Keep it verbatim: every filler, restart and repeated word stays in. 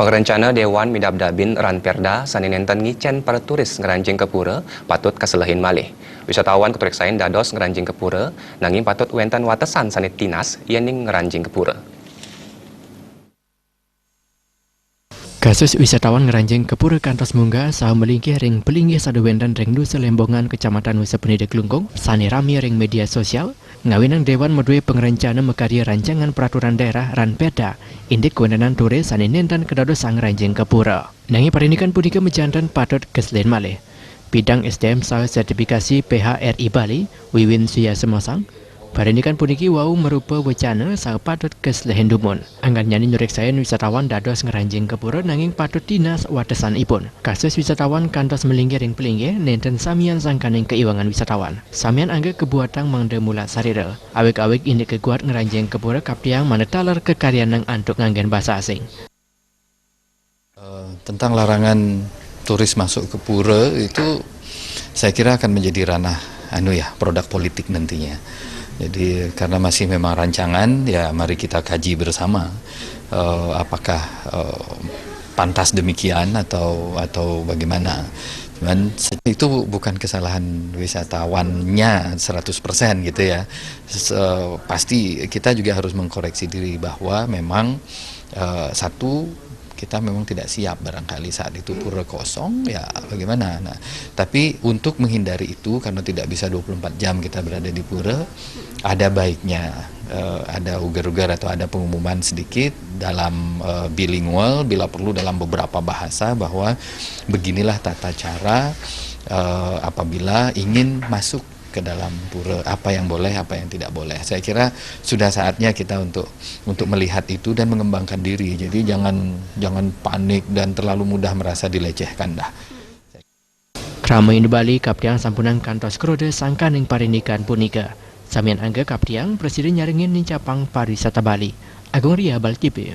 Rencana Dewan Midabdabin Ranperda sane nenten ngicen para turis ngranjing ke pura patut kaselehin malih. Wisatawan katureksain dados ngranjing ke pura, nanging patut wenten watesan sane tinas yening ngranjing ke pura. Kasus wisatawan ngranjing ke pura kantos munggah saha malinggih ring palinggih sane wenten ring Dusun Lembongan, Kecamatan Nusa Penida, Klungkung, sane rame ring media sosial, ngawinang Dewan madue pangrencana makarya rancangan peraturan daerah Ranperda, indik kawentenan turis sane nenten kadadosang ngranjing ke pura. Nanging parindikan punika majanten patut kaselehin malih. Bidang S D M saha Sertifikasi P H R I Bali, Wiwin Suyasa maosang, parindikan puniki wau marupa wacana saha patut kaselehin dumun. Anggannyane nyureksain wisatawan dados ngranjing ke pura nanging patut tinas watesanipun. Kasus wisatawan kantos malinggih ring palinggih nenten samian sangkaning kaiwangan wisatawan. Samian angga kabuatang mangda mulat sarira. Awig-awig indik kaguat ngranjing ke pura kaptiang mangda taler kakaryanang antuk nganggen basa asing. Eh, tentang larangan turis masuk ke pura itu, saya kira akan menjadi ranah, anu ya, produk politik nantinya. Jadi, karena masih memang rancangan, ya mari kita kaji bersama, eh, apakah, eh, pantas demikian atau atau bagaimana. Cuman se-, itu bukan kesalahan wisatawannya seratus persen gitu ya. Se-, pasti kita juga harus mengkoreksi diri bahwa memang, eh, satu, kita memang tidak siap barangkali saat itu pura kosong, ya bagaimana. Nah, tapi untuk menghindari itu, karena tidak bisa dua puluh empat jam kita berada di pura, ada baiknya, eh, ada ugar-ugar atau ada pengumuman sedikit dalam, eh, bilingual, bila perlu dalam beberapa bahasa, bahwa beginilah tata cara, eh, apabila ingin masuk ke dalam pura, apa yang boleh, apa yang tidak boleh. Saya kira sudah saatnya kita untuk untuk melihat itu dan mengembangkan diri. Jadi jangan jangan panik dan terlalu mudah merasa dilecehkan dah. Krama Indu Bali kaptiang sampunang kantos kroda sangkaning parindikan punika. Samian angga kaptiang Presiden nyarengin nincapang pariwisata Bali. Agung Ria, Bali T V.